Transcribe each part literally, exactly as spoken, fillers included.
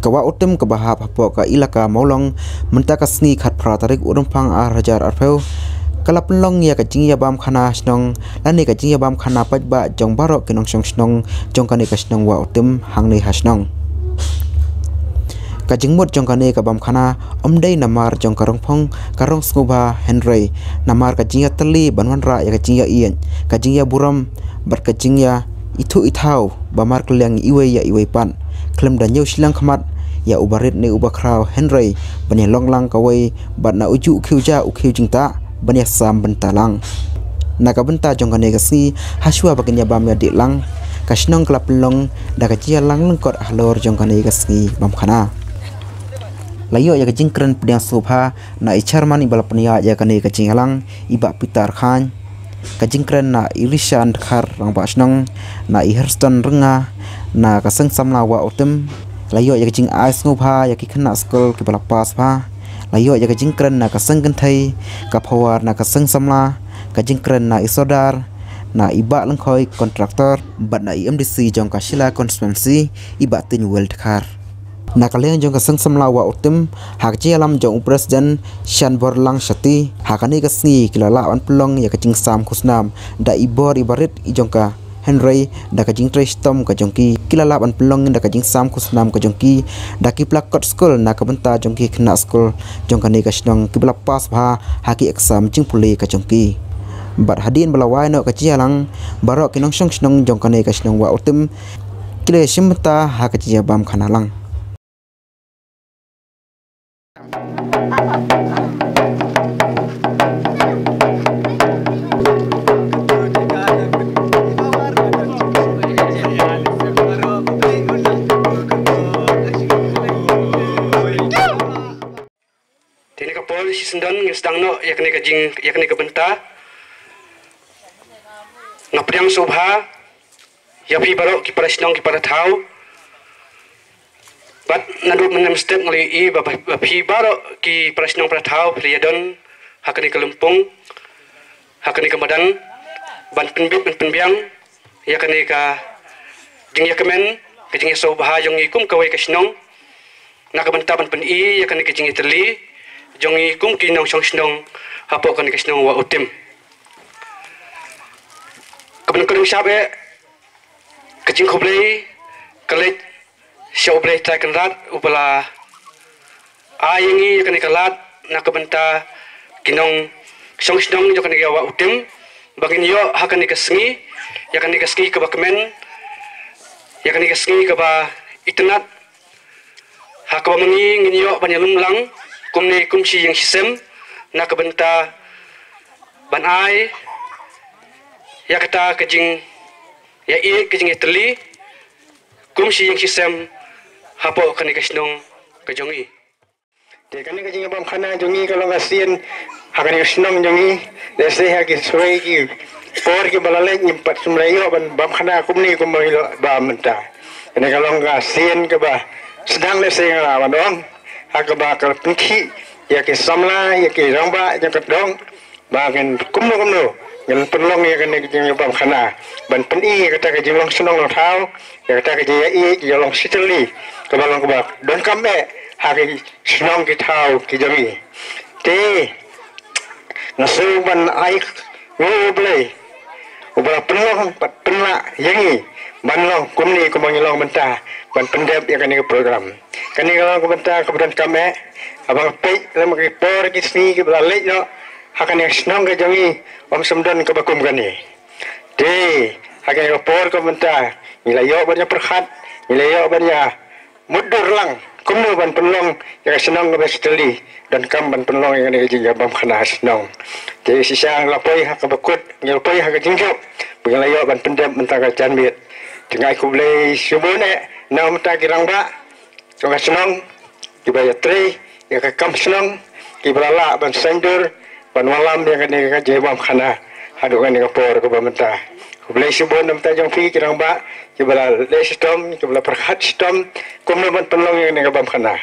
Ka Wah Utem kaba hap hapoh ka Elaka Mawlong, mynta ka sngi khatphra tarik u Rymphang ar hajar arphew, ka la pynlong ïa ka jingïabam khana shnong lane ka jingïabam khana paidbah jong baroh ki nongshong shnong jong kane ka shnong Wah Utem hangne ha shnong. Ka jingmut jong kane ka bam khana ym dei namar jong ka rong phong ka rong sngewbha, hynrei namar ka jingïatylli ban wanrah ïa ka jingïaieit, ka jingïaburom bad ka jingïaithuh ithaw ba markylliang iwei ïa iwei pat, khlem da ñiew shiliang khmat ïa uba rit ne uba khraw, hynrei ban ïalong lang kawei bad na ujuh u khiew ja u khiew jingtah ban ïasam bynta lang. Na ka bynta jong kane ka sngi, hashwa ba kin ïabam ïadih lang, ka shnong ka la pynlong da ka jingïalang lyngkot halor jong kane ka sngi bam khana. La ïoh ïa ka jingkren pdiang sngewbha na i chairman iba la pynïaid ïa kane ka jingïalang, i Bah Peter Khan. Ka jingkren na i Rishan Dkhar, rangbah shnong, na i Herston Rynga, na ka seng samla Wah Utem. La ïoh ïa ka jingai sngewbha ïa ki khynnah skul kiba la pass bha. La ïoh ïa ka jingkren na ka seng kynthei, ka Phawar na ka seng samla, ka jingkren na i Sordar, na i Bah Lyngkhoi kontraktor, bad na i M D C jong ka Shella constituency, i Bah Tynwel Dkhar. Na ka liang jong ka seng samla Wah Utem, ha ka jingïalam jong u President Shanborlang Shatty, ha kane ka sngi ki la lah ban pynlong ïa ka jingsam khusnam da i bor iba rit i jong ka, hynrei da ka jingtrei shitom ka jong ki, ki la lah ban pynlong da ka jingsam khusnam ka jong ki da ki pla kot skul na ka bynta jong ki khynnah skul jong kane ka shnong kiba la pass bha ha ki exam jingpule ka jong ki. Bad hadien ba la wai noh ka jingïalang, baroh ki nongshong shnong jong kane ka shnong Wah Utem ki la shim bynta ha ka jingïabam khana lang. Te kane ka por shi syndon ngin sdang noh ïa kane ka jing, ïa kane ka bynta. Nga pdiang sngewbha ïa phi baroh ki para shnong ki para thaw. Bad naduh mynne mynstep nga la ïohi ba, ba, ba phi baroh ki para shnong para thaw phi la ïadon ha kane ka lympung, ha kane ka madan, ban pynbit ban pynbiang ïa kane ka jingïakmen, ka jingïasngewbha jong ngi kum kawei ka shnong, na ka bynta ban pyni ïa kane ka jingïatylli jong ngi kum ki nongshong shnong hapoh kane ka shnong Wah Utem. Kaba nyngkong shap eh, ka jingkhublei ka leit sha U Blei Trai Kynrad uba la ai ïa ngi ïa kane ka lad na ka bynta ki nongshong shnong jong kane ka Wah Utem, ba ngin ïoh ha kane ka sngi, ïa kane ka sngi kaba kmen, ïa kane ka sngi kaba itynnad, ha kaba ma ngi ngin ïoh ban ïalum lang kumne kum shi ïing shi sem, na ka bynta ban ai ïa kata ka jingïaieit, ka jingïatylli kum shi ïing shi sem hapoh kane ka shnong ka jong ngi. Te kane ka jingïabam khana jong ngi ka long ka sien ha kane ka shnong jong ngi. Lehse ha ki sawei ki por kiba la leit ngim pat sngewlem ïoh ban bam khana kumne kumba ngi la bam mynta. Kane ka long ka sien kaba sdang, lehse nga la wan ong, ha kaba ka la pynkhih ïa ki samla, ïa ki rangbah jong ka dong, ba ngin kumno kumno ngin pynlong ïa kane ka jingbam khana ban pyni ïa kata ka jinglong shnong long thaw, ïa kata ka jingïaieit, ka jinglong shitylli kaba long kaba donkam eh ha ki shnong ki thaw ki jong ngi. Te nga sngew ban ai nguh U Blei uba la pynlong bad pynlah ïa ngi ban long kumne kumba ngi long mynta, ban pyndep ïa kane ka program. Kane ka long ka bynta kaba donkam eh, haba nga peit lem ki por ki sngi kiba la leit noh, ha kane ka shnong ka jong ngi ym shym don kaba kum kane. Te ha kane ka por ka bynta ngi la ïoh ban ïa pyrkhat, ngi la ïoh ban ïa mutdur lang kumno ban pynlong ïa ka shnong kaba shitylli, donkam ban pynlong ïa kane ka jingbam khana shnong. Te shisha ngi la poi ha kaba kut, ngi la poi ha ka jingjop ba ngi la ïoh ban pyndep mynta ka janmiet. Te nga ai khublei shibun eh na mynta ki rangbah jong ka shnong kiba ïatrei ïa ka kam shnong, kiba la lah ban saiñdur ban wallam ïa kane ka jingbam khana haduh kane ka por kaba mynta. Khublei shibun na bynta jong phi ki rangbah kiba la leh shitom, kiba la pyrkhat shitom kumno ban pynlong ïa kane ka bam khana.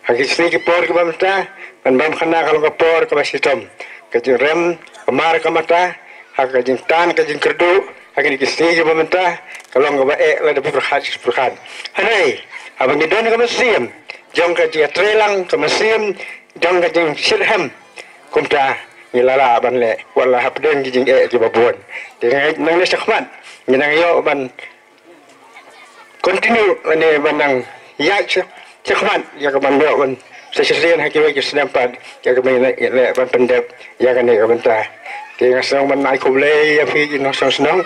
Ha ki sngi ki por kiba mynta, ban bam khana ka long ka por kaba shitom. Ka jingrem ka mar ka mata, ha ka jingtan ka jingkyrduh ha kine ki sngi kiba mynta ka long kaba eh lada pyrkhat shi pyrkhat. Hynrei Haba ngi don ka mynsiem jong ka jingïatreilang, ka mynsiem jong ka jingshitrhem, kumta ngi la lah ban leh wat la hapdeng ki jingeh kiba bun. Te nangne shakhmat ngi nang ïoh ban continue lane ban nang ïaid shakhmat ïa ka ban ïoh ban sa shisien ha kiwei ki snem pat ïa ka ban leh ban pyndep ïa kane ka bynta. Te nga sngewbha ban ai khublei ïa phi ki nongshong shnong.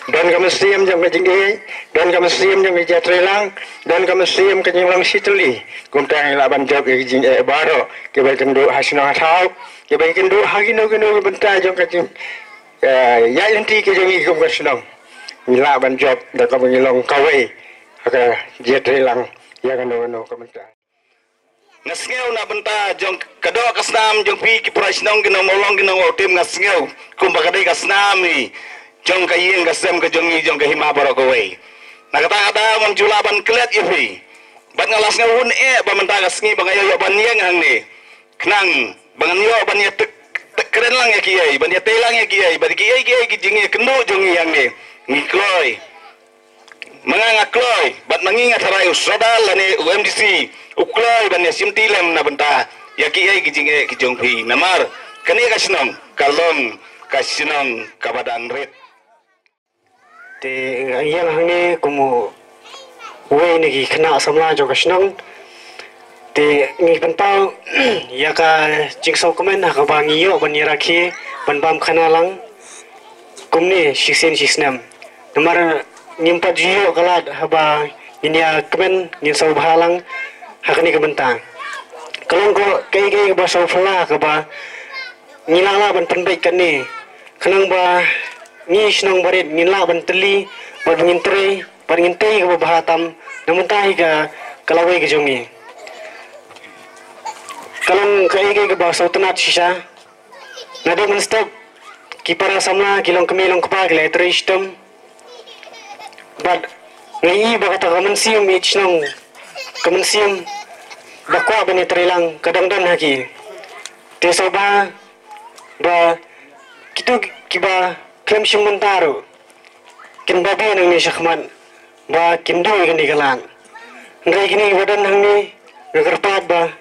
Don ka mynsiem jong ka jingïeit, don ka mynsiem jong ka jingïatreilang, don ka mynsiem ka jinglong shitylli. Kumta ngi lah ban jop ïa ki jingeh baroh kiba ïakynduh ha shnong ha thaw, kiba ïakynduh ha kino kino ki bynta jong ka jing, eh, ïaid lynti ka jong ngi kum ka shnong. Ngi lah ban jop da kaba ngi long kawei ha ka jingïatreilang ïa kano kano ka bynta. Nga sngew na bynta jong ka doh ka snam jong phi ki para shnong ki nongmawlong ki nongmawtim, nga sngew kumba ka dei ka snam hi jong ka ïing ka sem ka jong ngi jong ka hima baroh kawei. Na kata ka daw ngam ju lah ban klet ïa phi. Bad nga la sngew hun eh ba mynta ka sngi ba nga ïoh ban ïeng hangne. Khnang ba ngan ïoh ban ïa tek, tek kren lang ïa kiei, ban ïa tei lang ïa kiei, ban ïa kiei kiei ki jingïakynduh jong ngi hangne. Ngi kloi. Ma nga nga kloi, bad ma ngi nga tharai u Sordar lane u M D C u kloi ban ïa shimti lem na bynta ïa kiei ki jingeh ki jong phi. Namar kane ka shnong ka long ka shnong kaba dang rit. Te nga ïeng hangne kum uwei na ki khynnah samla jong ka shnong. Te ngi pynpaw ïa ka jingsngewkmen ha kaba ngi ïoh ban ïarakhe ban bam khana lang kumne shisien shisnem. Namar ngim pat ju ïoh ka lad haba ngin ïakmen ngin sngewbha lang ha kane ka bynta. Ka long ko kaei kaei kaba sngewphylla kaba ngi lah lah ban pynbeit kane. Khnang ba ngi shnong barit ngin lah ban tylli bad ba ngin trei bad ngin tei kaba bha tam na bynta hi ka, ka lawei ka jong ngi. Ka long kaei kaei kaba sngewtynnat shisha. Naduh mynstep ki para samla ki long kmie long kpa ki la ïatrei shitom. Bad nga i ba kata ka mynsiem ïeit shnong, ka mynsiem ba kwah ban ïatrei lang ka dang don ha ki. Te sngewbha ba kito kiba khlem shim bynta ruh kin babe nangne shakhmat ba kin duh ïa kane ka lad. Hynrei kine kiba don hangne nga kyrpad ba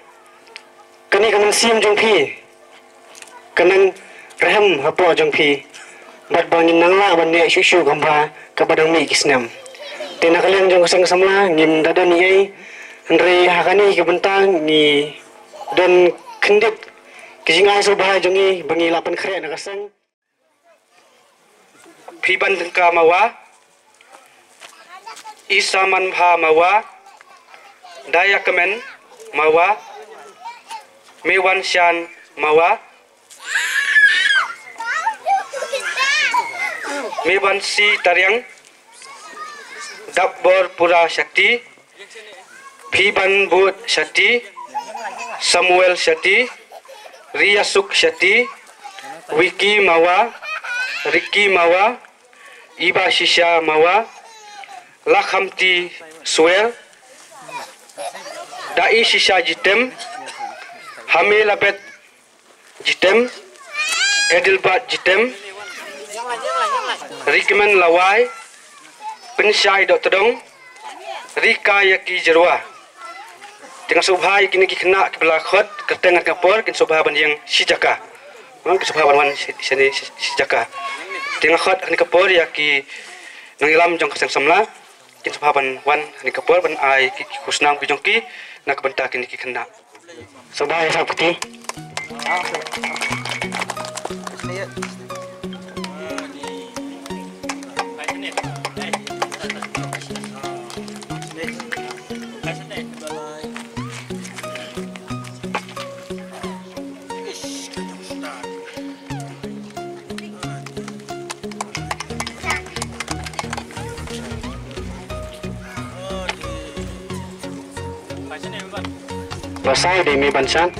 kane ka mynsiem jong phi kan nang rhem hapoh jong phi bad ba ngin nang lah ban neh shuh shuh kham bha kaba dang mih ki snem. Te na ka liang jong ka seng samla ngim da don ei ei, hynrei ha kane ka bynta ngi don khyndiat ka jingai sngewbha jong ngi ba ngi lah pynkhreh na ka seng. Phiban Tyngka Mawa, Isamanbha Mawa, Dayakmen Mawa, Mewanshan Mawa, Mewansi Tariang, Daborpura Shetty, Phibanbud Shetty, Samuel Shetty, Riasuk Shetty, Wiki Mawa, Riki Mawa, Iba Shisha Mawa, Lakhamti Swer, Dai Shisha Jitem, Hame Labet Jitem, Edelbert Jitem, Rikmen Lawai, Pynshai Dohtdong, Rika Yaki Jerwa. Te nga sngewbha ïa kine ki khynnah kiba la khot kyrteng ha kane ka por kin sngewbha ban ïeng shi jaka. Kin sngewbha ban wan shi, shi, shi, shi jaka. Te nga khot ha kane ka por ïa ki nongïalam jong ka seng samla. Kin sngewbha ban wan ha kane ka por ban ai ki, ki khusnam ki jong ki na ka bynta kine ki khynnah. Sngewbha ïa sap kti. Ba sai dei mi ban san.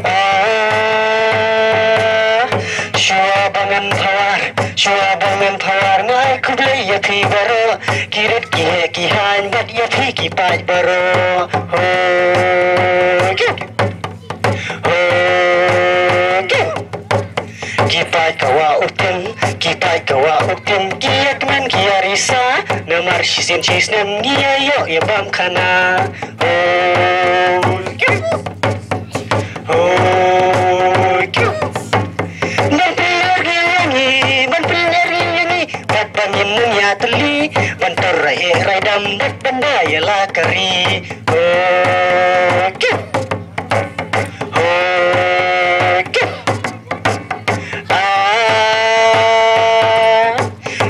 Ah, shuwa ba ngan thawar, shuwa ba ngan thawar, nga ai khublei ïa phi baroh, ki rit ki heh ki haiñ bad ïa phi ki paid baroh. Ho, ki, ho, ki, ki paid ka wah u Shisien shisnem ngi ïa ïoh ïa bam khana. Hoi kiu. Hoi kiu. Ban pynlor ngi ïa ngi, ban pynlor ngi ïa ngi. Bad ban ïa mung ïa tylli, ban tur rai eh rai dam, bad ban da ïa la ka ri. Hoi kiu. Hoi kiu. Ah,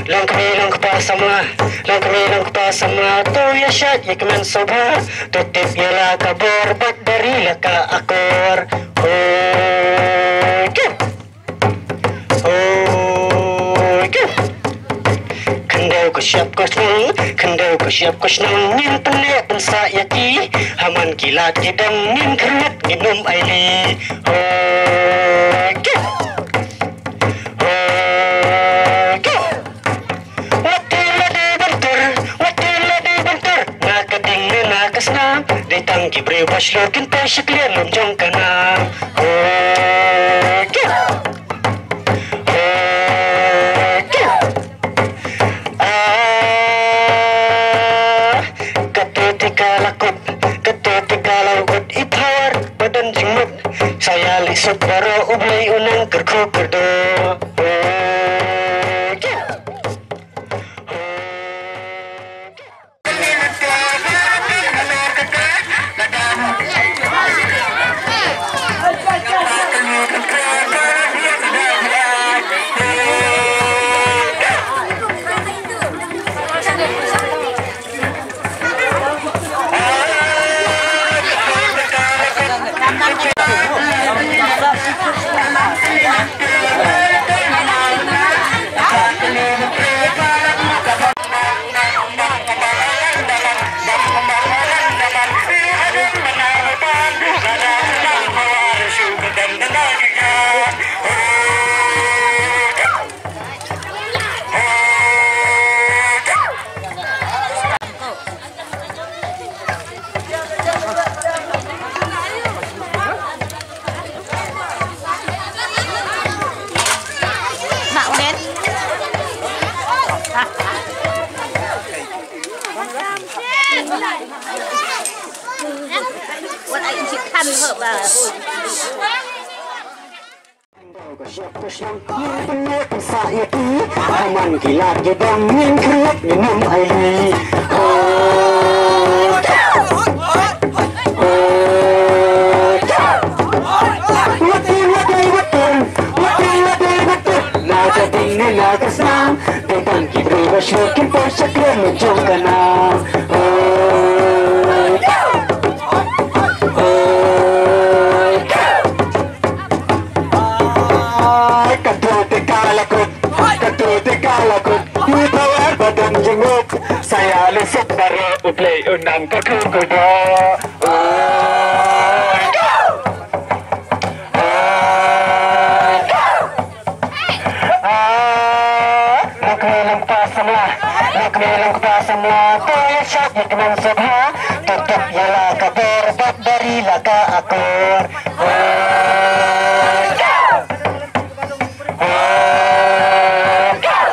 long kmie long kpa samla, long kmie long kpa samla, to ïa shad ïa kmen sobha, to tip ïa la ka bor bad bari la ka akor. Hoi kiu. Hoi kiu. Khyndew ka shyiap ka shnong, khyndew ka shyiap ka shnong, ngin pynneh pynsah ïa ki, ha man ki lad ki dang, ngin kyrmet ngin ym aili. Hoi kiu. Hoi kiu. Wat te la dei ban tur, wat te la dei ban tur, na ka ding ne na ka snam, dei tang ki briew ba shlur kin poi sha kliar lum jong ka nam. Hoi kiu. Hoi kiu. Ah, kato te ka la kut, kato te ka la kut, i thawar ba don jingmut. Sa ïa leh suk baroh, U Blei u nang kyrkhu kyrdoh. Hoi kiu. Ai, kato te ka la kut, kato te ka la kut. Ki thawar ba don jingmut, sa ïa leh suk baroh, U Blei u nang kyrkhu kyrdoh. Ai, ai. Ah, long kmie long kpa samla, long kmie long kpa samla, to ïa shad ïa kmen sobha, to tip ïa la ka bor bad bari la ka akor. Hoi kiu. Hoi kiu.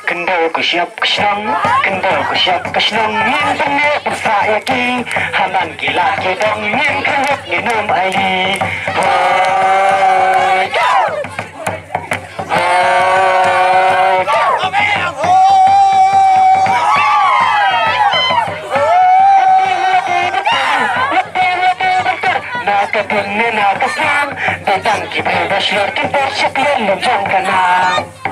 Khyndew ka shyiap ka shnong, khyndew ka shyiap ka shnong, ngin pynneh pynsah ïa ki, ha man ki lad ki dong, ngin kyrhuh ngin ym aili. Hoi kiu. Hoi kiu. Na ka ding ne na ka snam, dei tang ki briew ba shlur kin poi sha kliar lum jong ka nam.